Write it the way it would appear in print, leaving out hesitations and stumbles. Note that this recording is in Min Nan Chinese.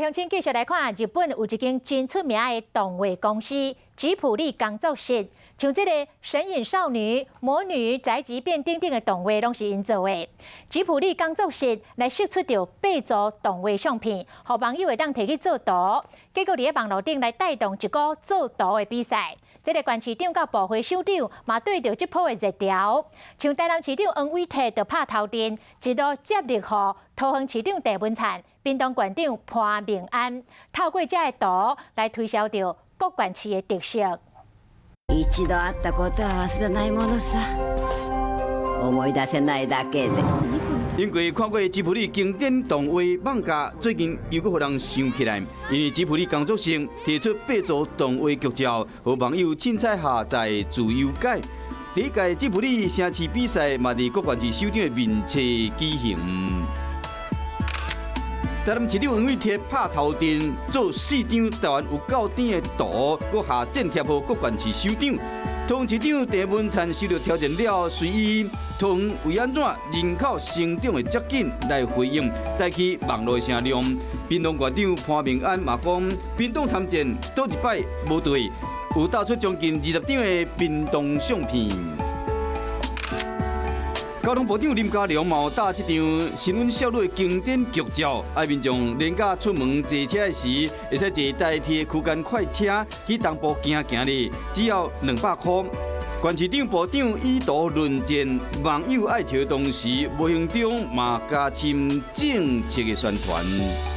鄉親繼續來看，日本有一間真出名的動畫公司吉卜力工作室，像這個《神隱少女》、《魔女宅急便》等等的動畫，攏是𪜶做的。吉卜力工作室來釋出著八組動畫相片，予網友會當提去做圖，結果佇咧網路頂來帶動一個做圖的比賽。這个縣市長佮部會首長嘛對著這波的熱潮，像台南市長黃偉哲就拍頭陣，一路接力予桃園市長鄭文燦、屏東縣長潘孟安，透過這个圖來推銷著各縣市的特色。一度会ったことは忘れないものさ。思い出せないだけで。因為看過吉卜力經典動畫漫畫，最近又閣予人想起來，因為吉卜力工作室提出八組動畫劇照，予網友凊彩下載自由改。第一屆吉卜力城市比賽嘛，佇各縣市首長的面前舉行。台南市長黃偉哲拍頭陣，做四張台灣有夠甜的圖，閣下剪貼予各縣市首長。桃園市長鄭文燦受到挑戰了，隨以桃園為按怎人口成長會遮緊來回應，帶起網路聲量。屏東縣長潘孟安嘛講，屏東參戰倒一擺無對，有打出將近20張的屏東相片。交通部長林佳龍嘛有搭這張神隱少女的經典劇照，愛民眾連假出門坐車時，會使坐台鐵區間快車去東部行行咧，只要200箍。縣市長部長以圖論戰，網友愛笑的同時，無形中嘛加深政策的宣傳。